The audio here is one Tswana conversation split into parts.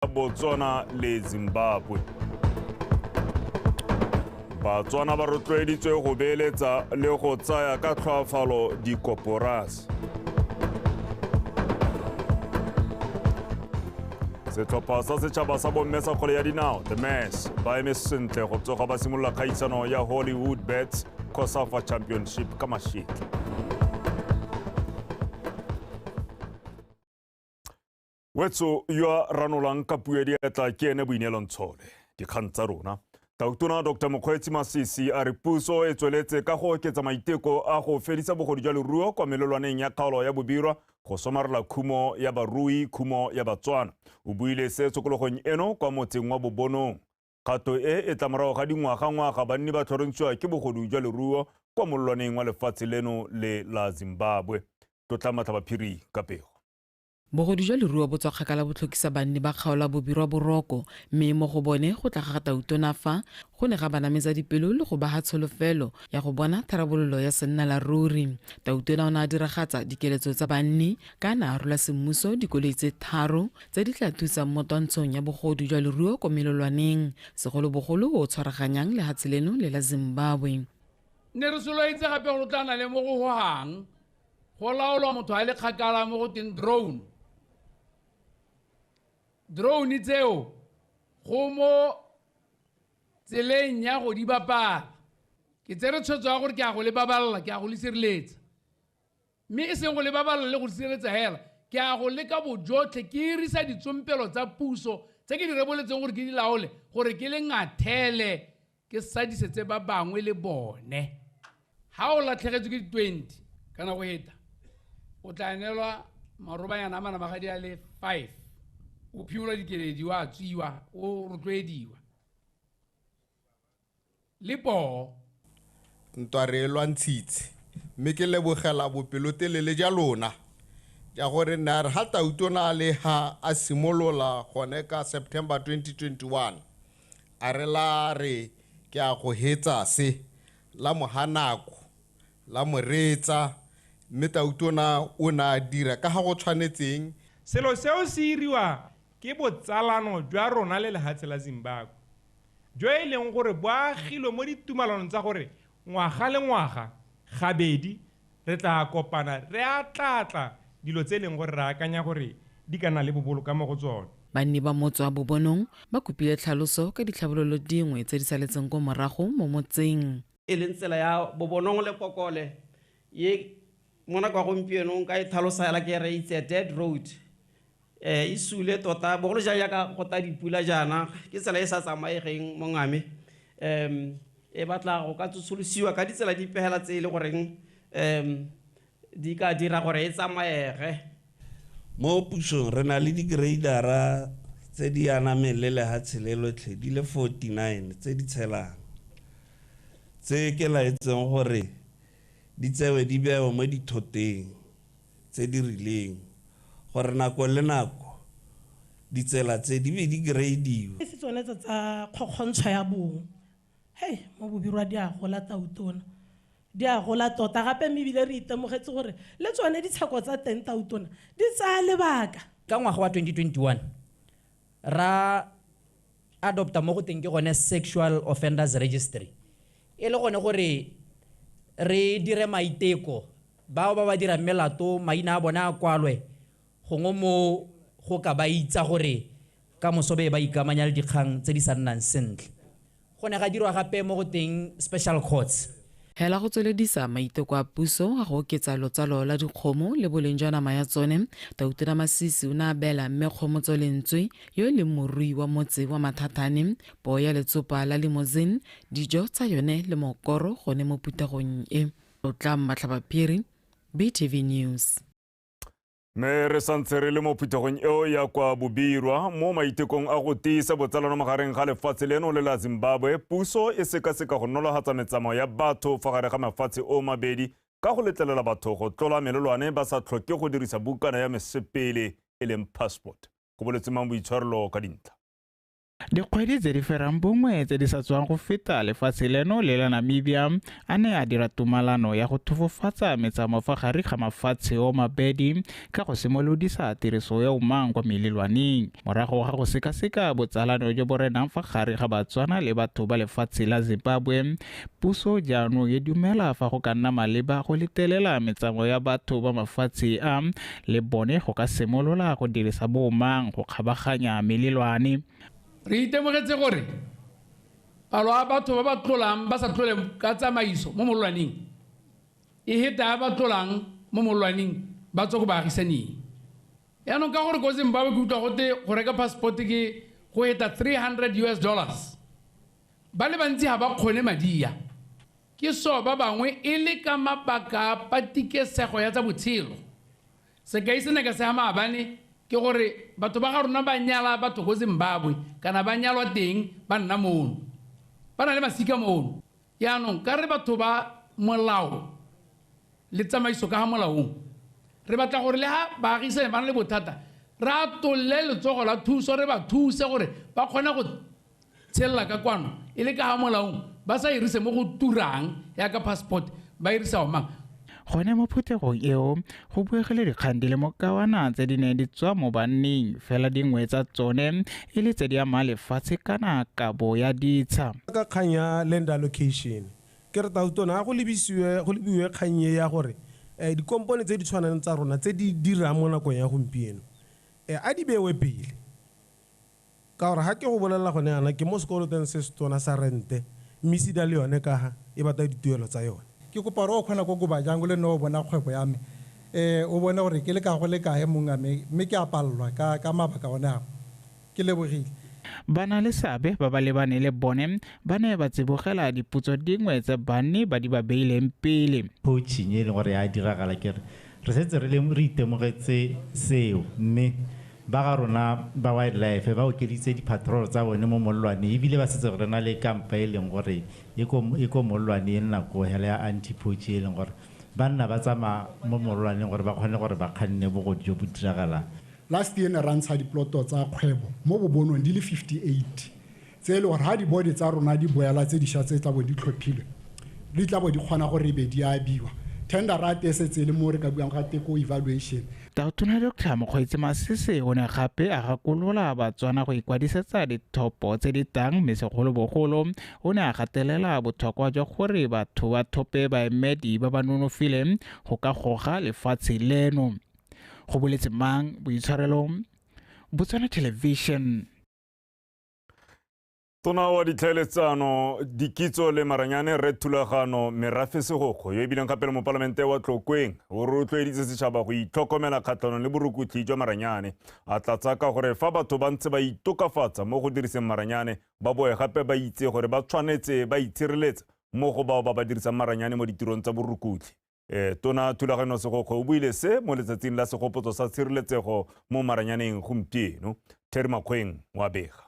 Botswana le Zimbabwe. Batswana ba rotloeditswe go beeletsa le go tsaya ka tlhoafalo dikoporasi. Setlhopha sa setšhaba sa bomme sa kgwele ya dinao, The Mass, ba eme sentle go tsoga ba simolola kgaisano ya Hollywood Bets COSAFA Championship ka mašetla. Wetso yo a ranolang ka puo ya diatla ke ene Boineelo Ntshole. Dikgang tsa rona. Tautona Dr. Mokgweetsi Masisi a re puso e tsweletse ka go oketsa maiteko a go fedisa bogodu jwa leruo kwa melelwaneng ya kgaolo ya Bobirwa go somarela khumo ya barui, khumo ya Batswana. O buile se tshokologong eno kwa motseng wa Bobonong. Kgato e e tla morago ga dingwaga-ngwaga banni ba tlhorontshiwa ke bogodu jwa leruo kwa molelwaneng wa lefatshe leno le la Zimbabwe. Tlotla Matlhabaphiri ka pego. Bogodu jwa leruo bo tswa kgakala bo tlhokisa banni ba kgaolo ya Bobirwa boroko, mme mo go bone go tla ga ga Tautona fa go ne ga ba nametsa dipelo le go ba ha tsholofelo ya go bona tharabololo ya sennela ruri. Tautona o ne a diragatsa dikeletso tsa banni ka a ne a rola semmuso dikoloi tse tharo tse di tla thusang mo twantshong ya bogodu jwa leruo ko melelwaneng, segolobogolo o o tshwaraganyang lehatshe leno le la Zimbabwe. Ne re soloeditse gape gore o tla na le mo go gogang go laolwa motho a le kgakala mo go teng drone. Drone tseo go mo tseleng ya go di bapala. Ke tsere tshwetso ya gore ke a go le baballa, ke a go le sireletsa. Mme e seng go le baballa le go le sireletsa hela, ke a go leka bojotlhe ke irisa ditsompelo tsa puso tse ke di reboletseng gore ke di laole, gore ke le ngathele ke sadisetse ba bangwe le bone. Ha o latlhegetswe ke di-20 kana go heta, o tla neelwa marobanyana a manamagadi a le 5, o phimolwa dikeledi, wa tswiwa, o rotloediwa le poo. Ntwa re e lwantshitse, mme ke lebogela bopelotelele ja lona ja gore ne a re ha Tautona a le ha a simolola gone ka September 2021, a re la re ke a go hetsa se, la mo ha nako, la mo reetsa, mme Tautona o ne a dira ka ga go tshwanetseng. Selo seo se iriwa ke botsalano jwa rona le lehatshe la Zimbabwe, jo e leng gore bo agilwe mo ditumalanong tsa gore ngwaga le ngwaga gabedi re tla kopana re atlaatla dilo tse e leng gore re akanya gore di ka nna le boboloka mo go tsone. Banni ba motse wa Bobonong ba kopile tlhaloso ka ditlhabololo dingwe tse di saletseng ko morago mo motseng. E leng tsela ya Bobonong le Kokole ye mo nako ya gompieno nka e tlhalosa hela ke re it's a dead road. E sule tota bogolo jang jaaka go ta dipula jaana, ke tsela e sa tsamaegeng mongame. E batla go ka tsosolosiwa ka ditsela dipe hela tse e le goreng di ka dira gore e tsamaege. Mo pusong re na le di-gradera tse di anameng le lehatshe le lotlhe di le 49 tse di tshelang, tse ke laetseng gore di tsewe di bewe mo dithoteng tse di rileng gore nako le nako ditsela tse di be di gradiwe. E se tsone tse tsa kgokgontsho ya bong. Hei, mo Bobirwa di a gola Tautona. Di a gola tota gape, mme ebile re itemogetse gore le tsone ditsheko tsa teng Tautona di tsaya lebaka. Ka ngwaga wa 2021 ra adopta mo go teng ke gone Sexual Offenders Registry, e le gone gore re dire maiteko bao ba ba dirang melato maina a bone a kwalwe gongwe mo go ka ba itsa gore ka moso be ba ikamanya le dikgang tse di sa nnang sentle. Go ne ga dirwa gape mo go teng special courts. Hela go tsweledisa maiteko a puso a go oketsa lotsalo la dikgomo le boleng jwa nama ya tsone, Tautona Masisi o ne a beela Mme Kgomotso Lentswe, yo e leng morui wa motse wa Mathathane, poo ya letsopa la limousine, dijo tsa yone le mokoro gone mo phuthegong e. Tlotlang Matlhabaphiri, BTV News. Mme re santse re le mo phuthegong eo ya kwa Bobirwa, mo maitekong a go tiisa botsalano magareng ga lefatshe leno le la Zimbabwe, puso e sekaseka go nolofatsa metsamao ya batho fa gare ga mafatshe o mabedi ka go letlelela batho go tlola melelwane ba sa tlhoke go dirisa bukana ya mesepele e leng passport. Go boletse mang boitshwarelo ka dintlha. Dikgwedi tse di ferang bongwe tse di sa tswang go feta, lefatshe leno le la Namibia a ne a dira tumalano ya go thofofatsa metsamao fa gare ga mafatshe o mabedi ka go simolodisa tiriso ya omang kwa melelwaneng, morago ga go sekaseka botsalano jo bo renang fa gare ga Batswana le batho ba lefatshe la Zimbabwe. Puso jaanong e dumela fa go ka nna maleba go letelela metsamao ya batho ba mafatshe a le bone go ka simolola go dirisa boomang go kgabaganya melelwane. Re itemogetse gore palo ya batho ba ba tlolang ba sa tlole ka tsamaiso mo molwaneng e heta ba tlolang mo molwaneng ba tswa go baagisaneng. Yaanong ka gore ko Zimbabwe ke utlwa gote go reka passport ke go heta $300 US. Ba le bantsi ga ba kgone madi a. Ke so ba bangwe e le ka mabaka a patikesego ya tsa botshelo. Sekai se ne ka se ga maabane ke gore batho ba ga rona ba nyala batho ko Zimbabwe kana ba nyalwa teng, ba nna mono, ba na le masika mono. Yaanong ka re batho ba molao le tsamaiso ka ga molaong, re batla gore le ga baagisane ba na le bothata, re atolle letsogo la thuso, re ba thuse gore ba kgone go tshelela ka kwano e le ka ga molaong, ba sa irise mo go turang yaka passport, ba irisa omang. Gone mo phuthegong eo go buegile dikgang di le mokawana tse di neng di tswa mo banning, fela dingwe tsa tsone e le tse di amang lefatshe kana kabo ya ditsha. Ka kgang ya land allocation, ke re tautona go lebisiwe, go lebiwe kgang e ya gore dikompone tse di tshwanang tsa rona tse di dirang mo nakong ya gompieno a di bewe pele, ka gore ga ke go bolelela gone yana ke mo sekoloteng se se tona sa rente, mme sida le yone ka ga e batla dituelo tsa yone. Ke kopa gore o kgona ko koba jang le nne o bona kgwebo ya me, o bone gore ke le ka go le kae mong a me, mme ke a palelwa ka mabaka one ao. Ke lebogile. Ba na le seabe ba ba lebane le bone ba ne ba tsibogela dipotso dingwe tse banni ba di ba beileng pele. Poaching e leng gore ya diragala, ke re re setse re le re itemogetse seo, mme ba ga rona ba wildlife ba okeditse di-patrol tsa bone mo mollwaneng, ebile ba setse re na le kampa e leng gore e ko mollwane e nna ko hela ya anti-poach, e leng gore ba nna ba tsamaya mo mollwaneng gore ba kgone gore ba kganne bogodu jo bo diragalang. Last year ne ra ntsha diploto tsa kgwebo mo Bobonong di le 58, tse e le gore ga di-board tsa rona di boela tse dišwa tse tla bo di tlhophilwe, di tla bo di kgona gore e be di abiwa. Tender rate e setse e le mo re ka buang ga teko evaluation. Tautona Dr Mokgweetsi Masisi o ne gape a gakolola Batswana go ikwadisetsa dithopo tse di tang, mme segolobogolo o ne a gatelela botlhokwa jwa gore batho ba thope baemedi ba ba nonofileng go ka goga lefatshe leno. Go boletse mang boitshwarelo, Botswana Television. Tona wa ditlhaeletsano, dikitso le maranyane re Thulagano Merafe Segokgo, yo e bileng gape le mopalamente wa Tlokweng, o rotloeditse setšhaba go itlhokomela kgatlhanong le borukutlhi jwa maranyane, a tlatsa ka gore fa batho ba ntse ba itokafatsa mo go diriseng maranyane, ba boe gape ba itse gore ba tshwanetse ba itshireletsa mo go bao ba ba dirisang maranyane mo ditirong tsa borukutlhi. Tona Thulagano Segokgo o buile se mo letsatsing la segopotso sa tshireletsego mo maranyaneng gompieno. Terry Makgweng wa bega.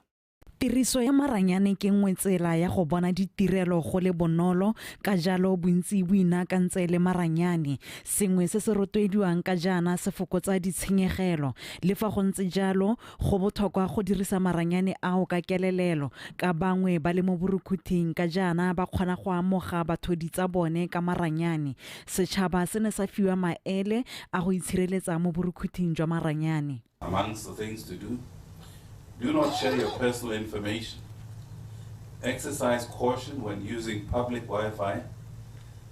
Tiriso ya maranyane ke nngwe tsela ya go bona ditirelo go le bonolo, ka jalo bontsi bo inaakantse le maranyane, sengwe se se rotloediwang ka jaana se fokotsa ditshenyegelo. Le fa go ntse jalo, go botlhokwa go dirisa maranyane ao ka kelelelo, ka bangwe ba le mo borukhuthing ka jaana ba kgona go amoga bathodi tsa bone ka maranyane. Setšhaba se ne sa fiwa maele a go itshireletsa mo borukhuthing jwa maranyane. Amongst the things to do, do not share your personal information. Exercise caution when using public Wi-Fi.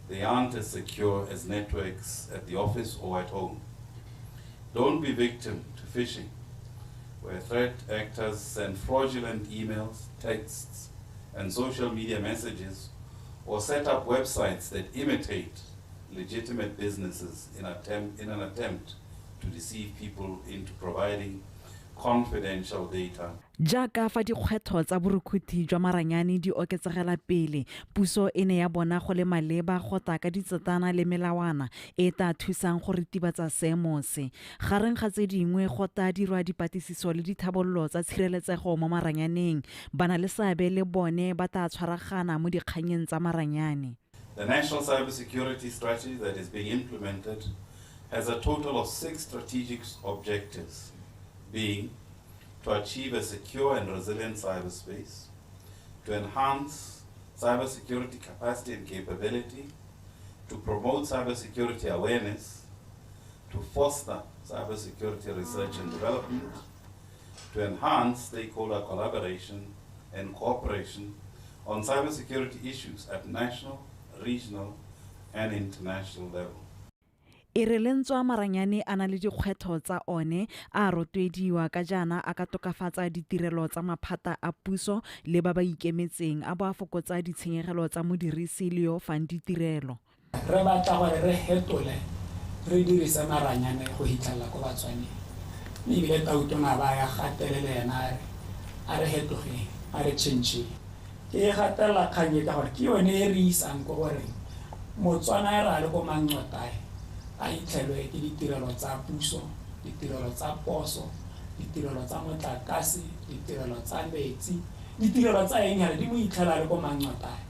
They aren't as secure as networks at the office or at home. Don't be victim to phishing, where threat actors send fraudulent emails, texts, and social media messages, or set up websites that imitate legitimate businesses in an attempt to deceive people into providing confidential data. Jaaka fa dikgwetlho tsa borukhuthi jwa maranyane di oketsegela pele, puso e ne ya bona go le maleba go tla ka ditsetana le melawana e tla thusang go ritibatsa seemo se. Gareng ga tse dingwe, go tla dirwa dipatlisiso le dithabololo tsa tshireletsego mo maranyaneng. Ba na le seabe le bone ba tla tshwaragana mo dikganyeng tsa maranyane. The National Cybersecurity Strategy that is being implemented has a total of 6 strategic objectives, being to achieve a secure and resilient cyberspace, to enhance cybersecurity capacity and capability, to promote cybersecurity awareness, to foster cybersecurity research and development, to enhance stakeholder collaboration and cooperation on cybersecurity issues at national, regional, and international level. E re lentswa maranyane a na le dikgwetlho tsa one a rotloediwa ka jaana a ka tokafatsa ditirelo tsa maphata a puso le ba ba ikemetseng a bo a fokotsa ditshenyegelo tsa modirisi le yo fang ditirelo. Re batla gore re hetole re dirise maranyane go hitlhelela ko Batswaneng, mme ebile Tautona ba ya gatelele ena a re hetogeng, a re change-eng. Ke e gatelela kgang e ka gore ke yone e re isang ko goreng Motswana e re a le ko Mancotae a itlhelwe ke ditirelo tsa puso, ditirelo tsa poso, ditirelo tsa motlakase, ditirelo tsa metsi, ditirelo tsa eng hela di mo itlhela le ko Mancotae.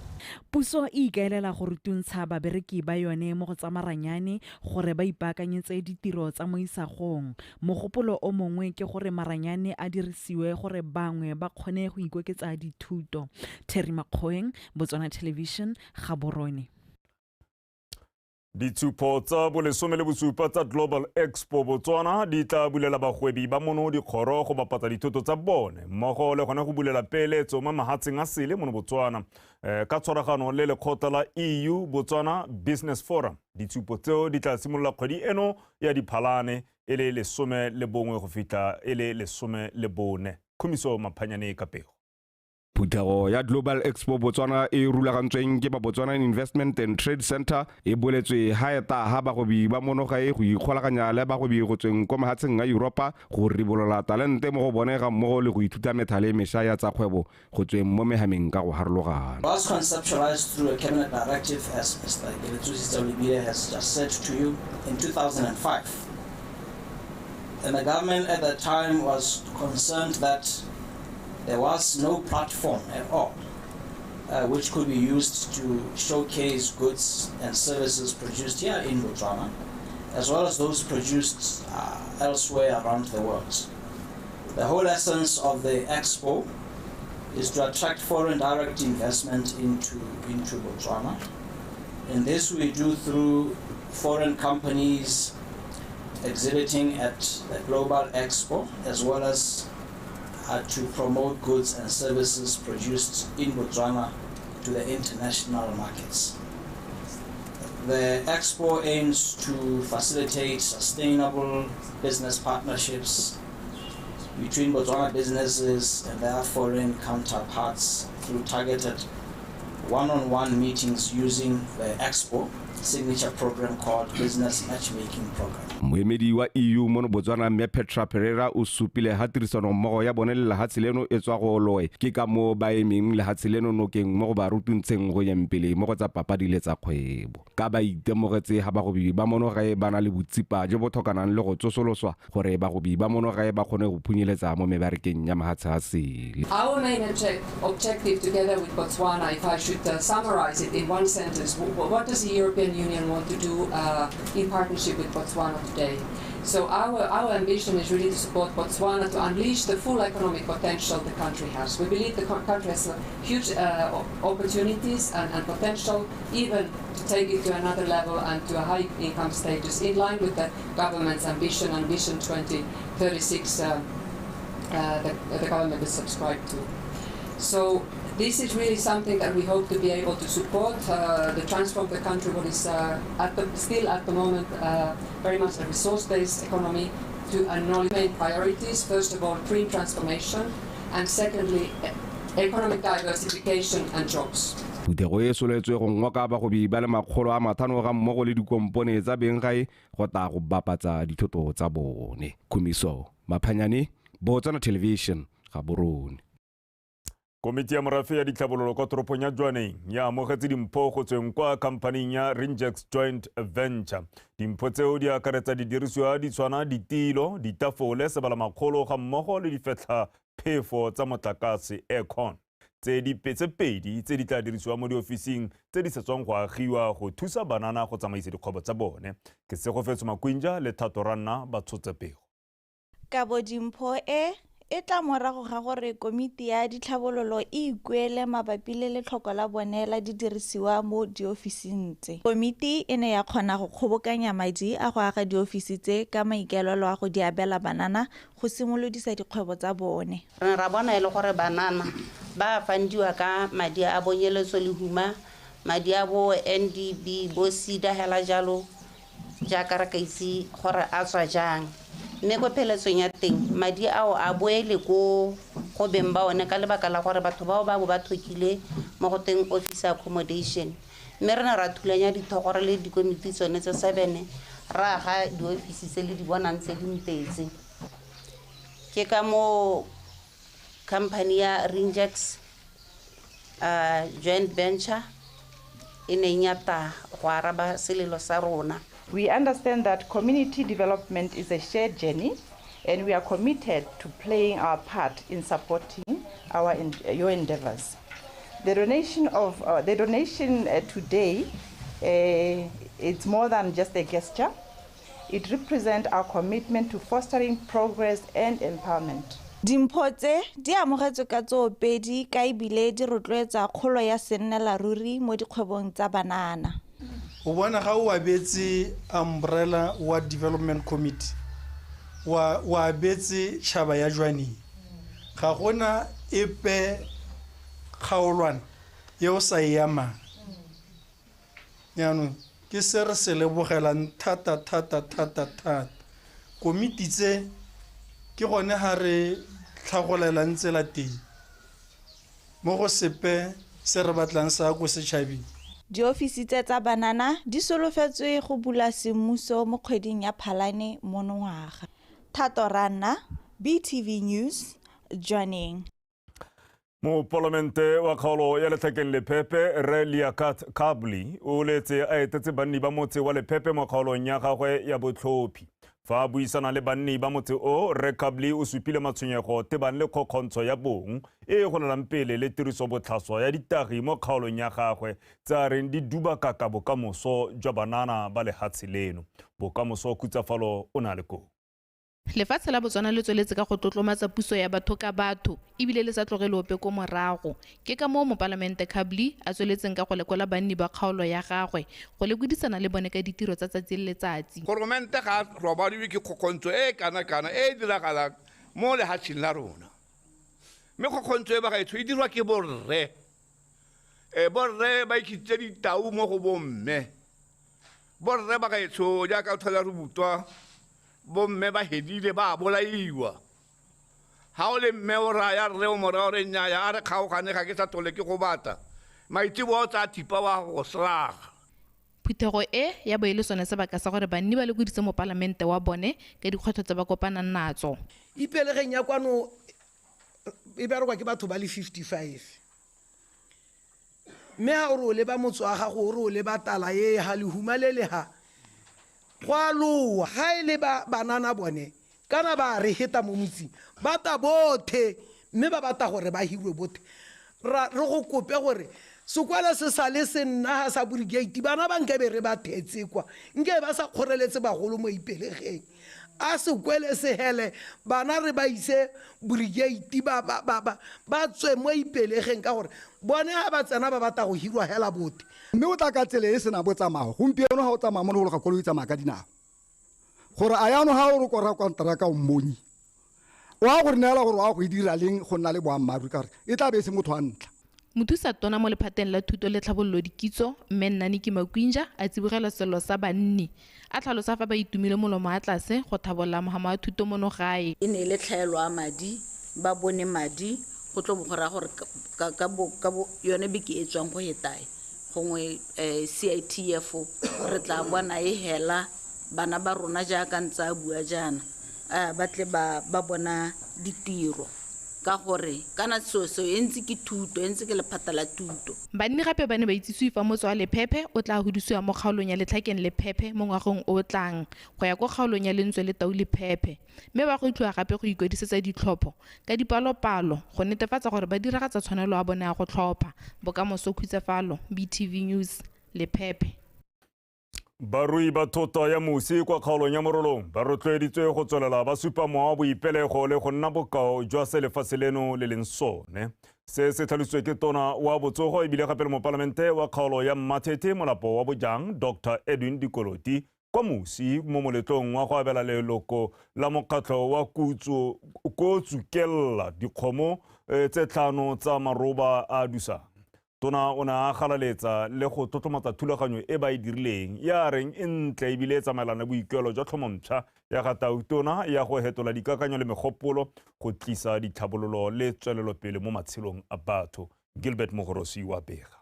Puso e ikaelela go rutuntsha babereki ba yone mo go tsa maranyane gore ba ipaakanyetse ditiro tsa mo isagong. Mogopolo o mongwe ke gore maranyane a dirisiwe gore bangwe ba kgone go ikoketsa dithuto. Terry Makgoeng, Botswana Television, Gaborone. Ditshupo tsa bolesome le bosupa tsa Global Expo Botswana di tla bulela bagwebi ba mono dikgoro go bapatsa dithoto tsa bone mmogo le gone go bulela peeletso mo mahatsheng a sele mono Botswana ka tshwaragano le lekgotla la EU Botswana Business Forum. Ditshupo tseo di tla simolola kgwedi eno ya Diphalane e le 11 go fitlha e le 14. Khumiso Maphanyane ka pego. Phuthego ya Global Expo Botswana e rulagantsweng ke ba Botswana Investment and Trade Center e boletswe ha eta ha bagwebi ba monogae go ikgolaganya le bagwebi go tsweng kwa mahatsheng a Europa go ribolola talente mo go bone ga mmogo le go ithuta methale e mešwa ya tsa kgwebo go tsweng mo mehameng ka go harologana. Was conceptualized through a cabinet directive, as Mr. Keletsositse Olebile has just said to you, in 2005. And the government at that time was concerned that there was no platform at all which could be used to showcase goods and services produced here in Botswana, as well as those produced elsewhere around the world. The whole essence of the expo is to attract foreign direct investment into Botswana. And this we do through foreign companies exhibiting at the Global Expo, as well as to promote goods and services produced in Botswana to the international markets. The expo aims to facilitate sustainable business partnerships between Botswana businesses and their foreign counterparts through targeted one-on-one meetings using the expo signature program called Business Matchmaking Program. Moemedi wa EU mono Botswana mme Petra Pereira o supile ha tirisano mmogo ya bone le lehatshe leno e tswa go loe ke ka mo ba emeng lehatshe leno nokeng mo go ba rutuntsheng go yeng pele mo go tsa papadi le tsa kgwebo. Ka ba itemogetse ha bagwebi ba mono gae ba na le botsipa jo bo tlhokanang le go tsosoloswa gore bagwebi ba mono gae ba kgone go phunyeletsa mo mebarekeng ya mahatshe a sele. Our main objective together with Botswana, if I should summarize it in one sentence, what does the European Union want to do in partnership with Botswana today? So our ambition is really to support Botswana to unleash the full economic potential the country has. We believe the country has huge opportunities and potential, even to take it to another level and to a high income status in line with the government's ambition and Vision 2036 the government is subscribed to. So this is really something that we hope to be able to support, the transform the country, what is still at the moment very much a resource-based economy, to a main priorities. First of all, green transformation, and secondly, economic diversification and jobs. Phuthego e soletswe go ngoka bagwebi ba le 500 ga mmogo le dikompone tsa beng gae go tla go bapatsa dithoto tsa bone. Khumiso Maphanyane, Botswana Television, Gaborone. Komiti ya morafe ya ditlhabololo kwa toropong ya Jwaneng ya amogetse dimpho go tsweng kwa khamphaning ya Ringex Joint Venture. Dimpho tseo di akaretsa didirisiwa di tshwana ditilo, ditafole, sebalamakgolo ga mmogo le difetlha phefo tsa motlakase aircon. Tse di pedi tse di tla dirisiwa mo diofising tse di sa tswang go agiwa go thusa banana go tsamaisa dikgwebo tsa bone. Ke Segofetso Makwinja le Thato Ranna ba tshotse pego. Kabo dimpho e E tla morago ga gore komiti ya ditlhabololo e ikuele mabapi le letlhoko la bone la didirisiwa mo diofising tse. Komiti e ne ya kgona go kgobokanya madi a go aga diofisi tse ka maikaelelo a go di abela banana go simolodisa dikgwebo tsa bone. Re ne ra bona e le gore banana ba fandiwa ka madi a bonyeletso lehuma, madi a bo NDB, bo SEDA hela jalo, jaaka re ka itse gore a tswa jang. Mme ko pheletsong ya teng madi ao a boele ko go beng ba one ka lebaka la gore batho bao ba bo ba tlhokile mo go teng office accommodation. Mme re ne ra thulanya dithogo re le dikomiti tsone tse 7 ra aga diofisi tse le di bonang tse dintetse. Ke ka mo company ya Ringex joint venture e neng ya ta go araba selelo sa rona. We understand that community development is a shared journey, and we are committed to playing our part in supporting your endeavors. The donation today, it's more than just a gesture. It represents our commitment to fostering progress and empowerment. Dimpho tse di amogetswe ka tsoopedi ka ebile di rotloetsa kgolo ya sennela ruri mo dikgwebong tsa banana. O bona ga o abetse umbrella wa development committee wa abetse tšhaba ya Jwaneng, ga gona epe kgaolwana e o sa e amang. Jaanong ke se re se lebogelang thata thata thata thata. Komiti tse ke gone ga re tlhagolelang tsela teng mo go sepe se re batlang sa ko setšhabeng. Diofisi tse tsa banana di solofetswe go bula semmuso mo kgweding ya Phalane monongwaga. Thato Ranna, BTV News, Jwaneng. Mopalamente wa kgaolo ya Letlhakeng Lephepe Rre Liakat Kabli o letse a etetse banni ba motse wa Lephepe mo kgaolong ya gagwe ya botlhophi. Fa a buisana le banni ba motse o, Rre Kabli o supile matshwenyego tebang le kgokgontsho ya bong e e golelang pele le tirisobotlhaswa ya ditagi mo kgaolong ya gagwe tse a reng di dubakaka bokamoso jwa banana ba lehatshe leno. Bokamoso Khutsafalo o na le koo. Lefatshe la Botswana le tsweletse ka go tlotlomatsa puso ya batho ka batho ebile le sa tlogele ope ko morago. Ke ka moo mopalamente Kabli a tsweletseng ka go lekola banni ba kgaolo ya gagwe go lekodisana le bone ka ditiro tsa tsatsi le letsatsi. Goromente ga a robadiwe ke kgokgontsho e kana-kana e e diragalang mo lehatsheng la rona. Mme kgokgontsho e bagaetsho e dirwa ke borre. Borre ba ikitsitse ditau mo go bomme. Borre bagaetsho jaaka o tlhola re butwa, bomme ba hedile ba bolaiwa. Ha o le mme o raya rre o moraya o re nnyaya a re kgaogane ga ke sa tlhole ke go batla. Maitseboa o tsaya thipa wa go selaga. Phuthego e ya bo e le sone sebaka sa gore banni ba lekodise mopalamente wa bone ka dikgwetlho tse ba kopanang natso. Ipelegeng ya kwano e berekwa ke batho ba le 55. Mme ha o re o leba motse wa gago, o re o leba tala e ha lehuma le le ha, go a loa. Ga e le banana bone kana ba re heta mo motseng, ba ta bothe mme ba batla gore ba hirwe bothe. Re go kope gore sekwala se sale se nna ga sa brigade, bana ba nkabe re ba thetse kwa, nke ba sa kgoreletse bagolo mo Ipelegeng. A sekwele se hele bana re ba ise brigade ba tswe mo Ipelegeng ka gore bone ha ba tsena ba batla go hirwa hela bothe. Mme o tla ka tsela e sena botsamao. Gompieno ha o tsamaya mo go ga koloi tsamaya ka dinao. Gore a yano ha o re kora kontraka o mmonyi, o a go re neela gore o a go e dira leng go nna le boammaaruri ka gore e tla be e se motho wa ntlha. Mothusa tona mo lephateng la thuto le tlhabololo dikitso mme Nnaniki Makwinja a tsibogela sello sa banni a tlhalosa fa ba itumile molomo a tlase go thabolla mohama wa thuto mono gae. E ne e le tlhaelo ya madi, ba bone madi go tlo bo go raya gore ka bo yone beke e tswang go hetae gongwe CITF re tla bona e hela bana ba rona jaaka ntse a bua jaana, ba tle ba bona ditiro ka gore kana seo e ntse ke thuto, e ntse ke lephata la thuto. Banni gape ba ne ba itsisiwe fa motse wa Lephepe o tla hudisiwa mo kgaolong ya Letlhakeng Lephepe mo ngwageng o tlang go ya ko kgaolong ya Lentswe le Tau Lephepe, mme ba go itlwa gape go ikwadisetsa ditlhopho ka dipalopalo go netefatsa gore ba diragatsa tshwanelo ya bone ya go tlhopha. Bokamoso Khutsafalo, BTV News, Lephepe. Barui ba thota ya Musi kwa kgaolong ya Morolong ba rotloeditswe go tswelela ba supa mowa wa boipelego le go nna bokao jwa se lefatshe leno le leng sone. Se se tlhalositswe ke tona wa botsogo ebile gape le mopalamente wa kgaolo ya Mmathethe molapo wa Bojang Dr Edwin Dikoloti kwa Musi mo moletlong wa go abela leloko la mokgatlho wa Kotsukella dikgomo tse 5 tsa maroba a dusang. Tona o ne a galaletsa le go tlotlomatsa thulaganyo e ba e dirileng ya reng e ntle ebile e tsamaelana le boikuelo jwa tlhomontšha ya ga Tautona ya go hetola dikakanyo le megopolo go tlisa ditlhabololo le tswelelopele mo matshelong a batho. Gilbert Mogorosi wa bega.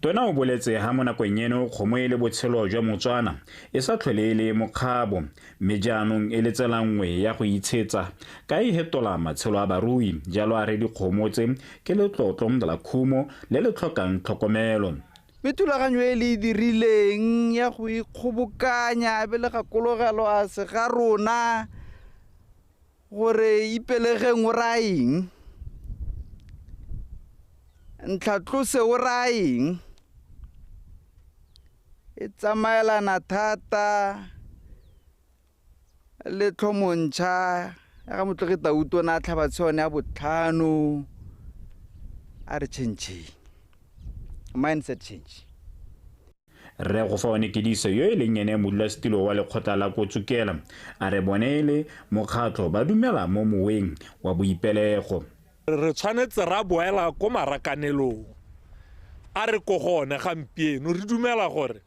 Tona o boletse ha mo nakong eno kgomo e le botshelo jwa Motswana e sa tlhole e le mokgabo mme jaanong e le tsela nngwe ya go itshetsa ka e hetola matshelo a barui, jalo a re dikgomo tse ke letlotlo la khumo le le tlhokang tlhokomelo. Mme thulaganyo e le e dirileng ya go ikgobokanya be le gakologelo a se ga rona gore ipelegeng o raya eng, ntlhatlose o raya eng, e tsamaelana thata le tlhomontšha ya ga Motlogi Tautona a tlhaba tshone ya botlhano a re change, mindset change. Rre Gofaone Kediso yo e leng ene modulasetilo wa lekgotla la Kotsukela a re bone e le mokgatlho ba dumela mo moweng wa boipelego. Re tshwanetse ra boela ko marakanelong a re ko gone gampieno re dumela gore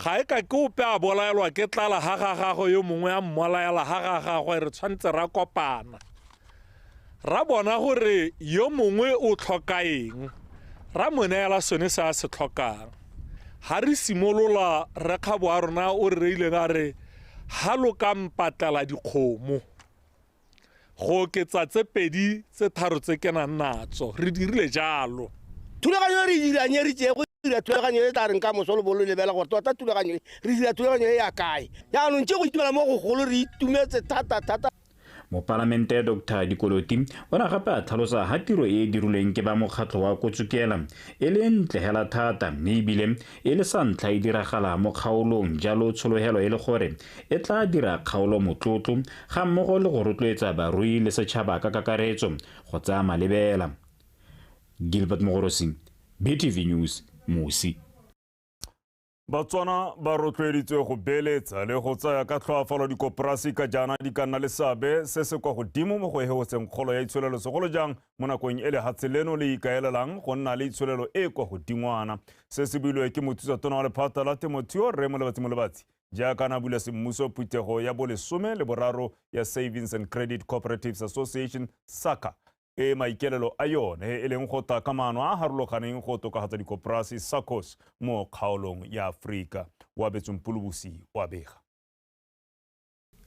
ga e ka ke ope a bolaelwa ke tlala ga ga gagwe yo mongwe a mmolaela ga ga gagwe, re tshwanetse ra kopana ra bona gore yo mongwe o tlhoka eng ra mo neela sone se a se tlhokang. Ha re simolola rekgabo a rona o re reileng a re ha lo ka mpatlela dikgomo go oketsa tse 2 tse 3 tse ke nang natso, re dirile jalo. Thulaganyo re dirang e re tseye go dira thulaganyo e tla reng ka moso lo bo lo lebela gore tota thulaganyo e re dira thulaganyo e ya kae. Jaanong tse go itumela mo gogolo re itumetse thata thata. Mopalamente Dr Dikoloti o ne gape a tlhalosa ha tiro e e dirilweng ke ba mokgatlho wa Kotsukela e le ntle hela thata mme ebile e le sa ntlha e diragala mo kgaolong, jalo tshologelo e le gore e tla dira kgaolo motlotlo ga mmogo le go rotloetsa barui le setšhaba ka kakaretso go tsaya malebela. Gilbert Mogorosi, BTV News, Musi. Batswana ba rotloeditswe go beeletsa le go tsaya ka tlhoafalo dikoporasi ka jaana di ka nna le seabe se se kwa godimo mo go hegotseng kgolo ya itsholelo, segolo jang mo nakong e lehatshe leno le ikaelelang go nna le itsholelo e kwa godingwana. Se se builwe ke mothusatona wa lephata la temothuo Rre Molebatsi Molebatsi jaaka na bula semmuso phuthego ya bolesome le boraro ya Savings and Credit Cooperatives Association SACA e maikelelo a yone e leng go taka maano a harologaneng go tokafatsa dikoporasi SACCOS mo kgaolong ya Aforika. Wa Betsong wa bega.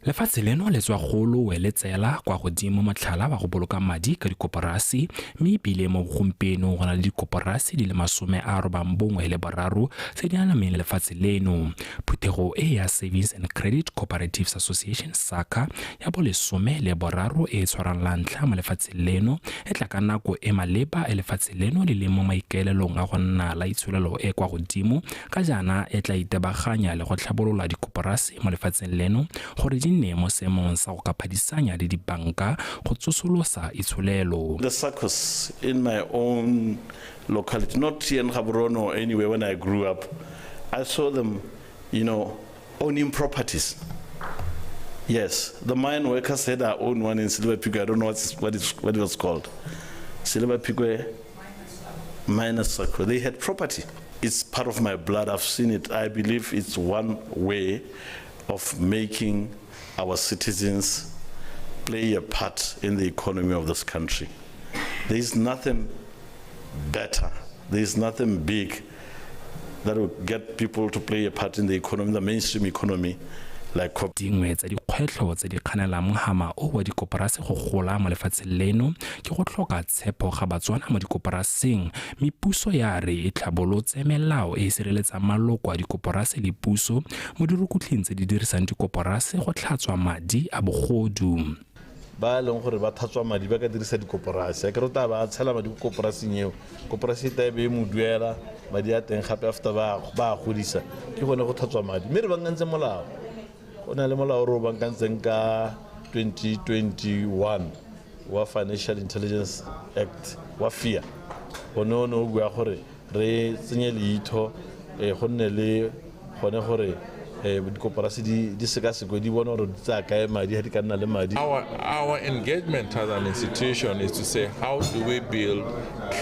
Lefatshe leno le tswa golo le tsela kwa godimo motlhala wa go boloka madi ka dikoporasi, mme ebile mo gompieno go na le dikoporasi di le 93 tse di anameng lefatshe leno. Phuthego e ya Savings and Credit Cooperatives Association SACA ya bo 13 e tshwarang la ntlha mo lefatsheng leno e tla ka nako e maleba e lefatshe leno le le mo maikaelelong a go nna la itsholelo e kwa godimo, ka jaana e tla itebaganya le go tlhabolola dikoporasi mo lefatsheng leno gore di nne mo seemong sa go ka phadisanya le dibanka go tsosolosa itsholelo. The SACCOS in my own locality, not here in Gaborone or anywhere when I grew up, I saw them, you know, owning properties. Yes, the mine workers had our own one in Silver Peak. I don't know what it was called. Silver Peak Miners SACCO. They had property. It's part of my blood. I've seen it. I believe it's one way of making our citizens play a part in the economy of this country. There is nothing better, there is nothing big that will get people to play a part in the economy, the mainstream economy, like Dingwe tsa dikgwetlho tse di kganelang mohama o wa dikoporasi go gola mo lefatsheng leno ke go tlhoka tshepo ga Batswana mo dikoporaseng, mme puso ya re e tlhabolotse melao e e sireletsang maloko a dikoporasi le puso mo dirukutlhing tse di dirisang dikoporasi go tlhatswa madi a bogodu. Ba leng gore ba tlhatswa madi ba ka dirisa dikoporasi, a ke re o tla ba tshela madi ko koporasing eo, koporasi e tla be e mo duela Madi a teng gape after ba a godisa ke gone go tlhatswa madi. Mme re bankantse molao, go na le molao re o bankantseng ka 2021 wa Financial Intelligence Act wa FIA. One o ne o bua gore re tsenye leitho, go nne le gone gore dikoporasi di sekasekwe, di bone gore di tsaya kae madi, ha di ka nna le madi. Our engagement as an institution is to say, how do we build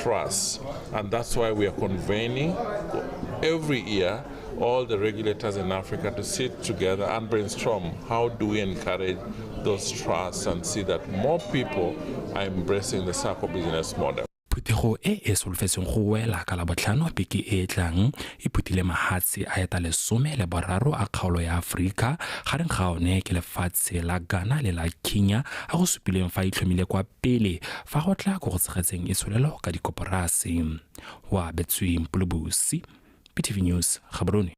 trust? And that's why we are convening every year all the regulators in Africa to sit together and brainstorm how do we encourage those trusts and see that more people are embracing the SACCO business model. Phuthego e e solofetsweng go wela ka Labotlhano beke e e tlang e phuthile mahatshe a eta 13 a kgaolo ya Aforika, gareng ga one ke lefatshe la Ghana le la Kenya a go supileng fa itlhomile kwa pele fa go tla go tshegetseng itsholelo ka dikoporasi. Wa Betsweng Pulubusi, BTV News, Gaborone.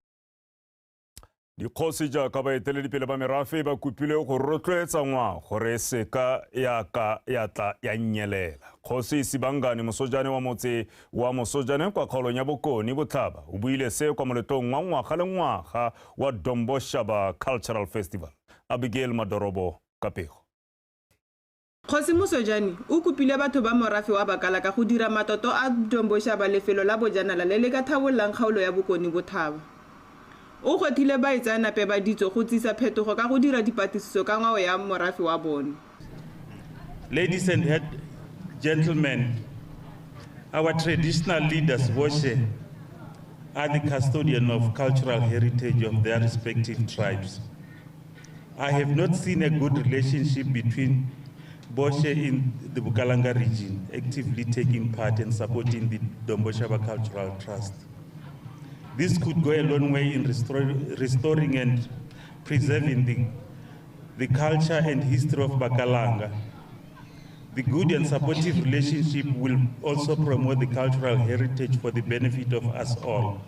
Dikgosi jaaka baeteledipele ba merafe ba kopile go rotloetsa ngwao gore e seka ya ka ya tla ya nyelela. Kgosi Sibangane Mosojane wa motse wa Mosojane kwa kgaolong ya Bokone Botlhaba o buile se kwa moletlong wa ngwaga le ngwaga wa Domboshaba Cultural Festival. Abigail Madorobo ka pego. Kgosi Mosojane o kopile batho ba morafe wa Bakalaka go dira matoto a Domboshaba lefelo la bojanala le le ka thabollang kgaolo ya Bokone Botlhaba. O gwetlhile baitseanape ba ditso go tsisa phetogo ka go dira dipatlisiso ka ngwao ya morafe wa bone. Ladies and gentlemen, our traditional leaders, Boshe, are the custodian of cultural heritage of their respective tribes. I have not seen a good relationship between Boshe in the Bukalanga region actively taking part and supporting the Domboshaba Cultural Trust. This could go a long way in restoring and preserving the culture and history of Bakalanga. The good and supportive relationship will also promote the cultural heritage for the benefit of us all.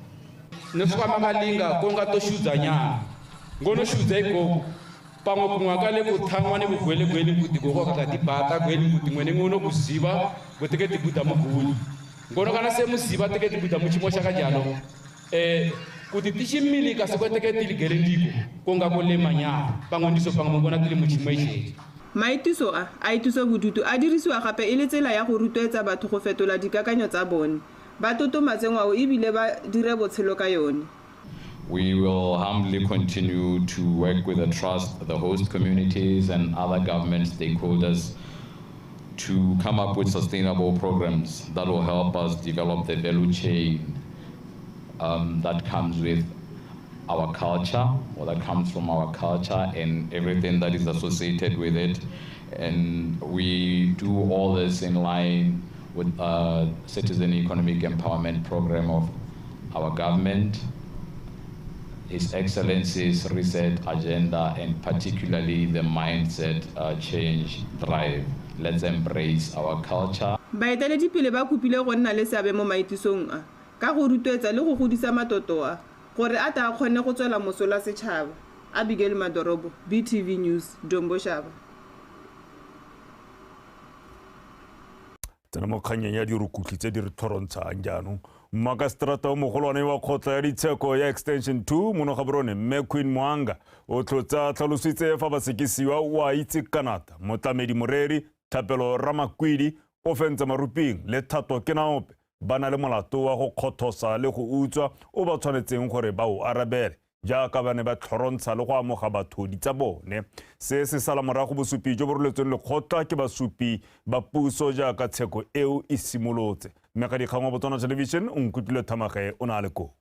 Maitiso a a ituso bodutu a dirisiwa gape e le tsela ya go rotloetsa batho go fetola dikakanyo tsa bone, ba totomatse ngwao ebile ba dire botshelo ka yone. We will humbly continue to work with the trust, the host communities and other government stakeholders to come up with sustainable programs that will help us develop the value chain that comes with our culture, or that comes from our culture and everything that is associated with it. And we do all this in line with the Citizen Economic Empowerment Program of our government, His Excellency's reset agenda, and particularly the mindset change drive. Let's embrace our culture. Baeteledipele ba kopile go nna le seabe mo maitisong a ka go rotloetsa le go godisa matoto a gore a ta kgone go tswela mosola setšhaba. Abigail Madorobo, BTV News, Domboshaba. Tsena mo kganyeng ya dirukutlhi tse di re tlhorontshang jaanong. Mmakaseterata o mogolwane wa kgotla ya ditsheko ya Extension 2 mono Gaborone, Mme Queen Moanga o tlotsa tlhalositse fa basekisiwa o a itse kanata motlamedi moreri Thapelo Ramakwidi o fentse Maruping le Thato Kenaope ba na le molato wa go kgothosa le go utswa o ba tshwanetseng gore ba o arabele jaaka ba ne ba tlhorontsha le go amoga batho di tsa bone. Se se sala morago bosupi jo bo roletsweng lekgotla ke basupi ba puso jaaka tsheko eo e simolotse. Mme ga dikgang wa Botswana Television o nkutlwile Thamage o na le koo.